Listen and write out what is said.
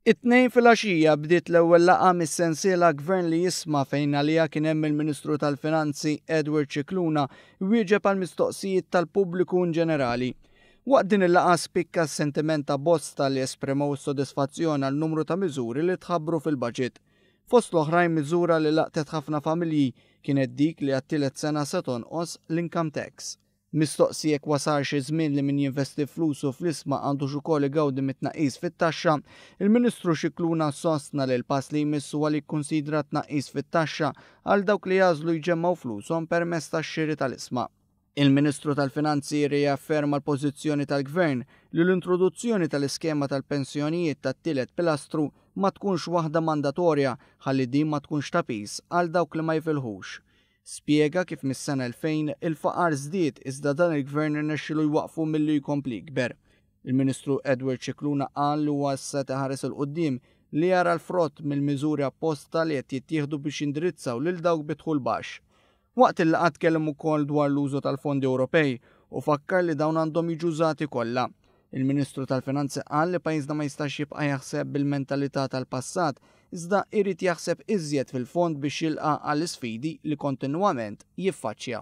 It-Tnejn filgħaxija bdiet l-ewwel laqgħa mis-sensiela Gvern li Jisma' fejn għaliha kien hemm il-Ministru tal-Finanzi Edward Scicluna jwieġeb għall-mistoqsijiet tal-pubbliku inġenerali. Waqt din il-laqgħa spikka s-sentiment ta' bosta li esprimew is-sodisfazzjon għal numru ta' miżuri li tħabbru fil-budget. Fost l-oħrajn miżura li laqtet ħafna familji kienet dik li għat-tielet sena se tonqos l-income tax. Mistoqsi jekk wasalx iż-żmien li min jinvesti flusu fl-ishma għandux ukoll igawdi mit-tnaqqis fit-taxxa, il-Ministru Scicluna sostna li l-pass li jmiss huwa li jikkunsidra tnaqqis fit-taxxa għal dawk li jagħżlu jġemmgħu flushom permezz tax-xiri tal-ishma. Il-Ministru tal-Finanzi rriafferma l-pożizzjoni tal-Gvern li l-introduzzjoni tal-iskema tal-pensjonijiet tat-tielet pilastru ma tkunx waħda mandatorja ħalli din ma tkunx ta' piż għal dawk li ma jifilħux. Spjega kif mis-sena 2000 il-faqar żdied iżda dan il-Gvern irnexxielu jwaqqfu milli jkompli jikber. Il-Ministru Edward Scicluna qal li huwa issa qed iħares 'il quddiem li jara l-frott mill-miżuri apposta li qed jittieħdu biex jindirizzaw lil dawk bi dħul baxx. Waqt il-laqgħa tkellem ukoll dwar l-użu tal-fondi Ewropej u fakkar li dawn għandhom jiġu użati kollha. Il-Ministru tal-Finanzi qal li pajjiżna ma jistax jibqa' jaħseb bil-mentalità tal-passat iżda jrid jaħseb iżjed fil-fond biex jilqa' għall-isfidi li kontinwament jiffaċċja.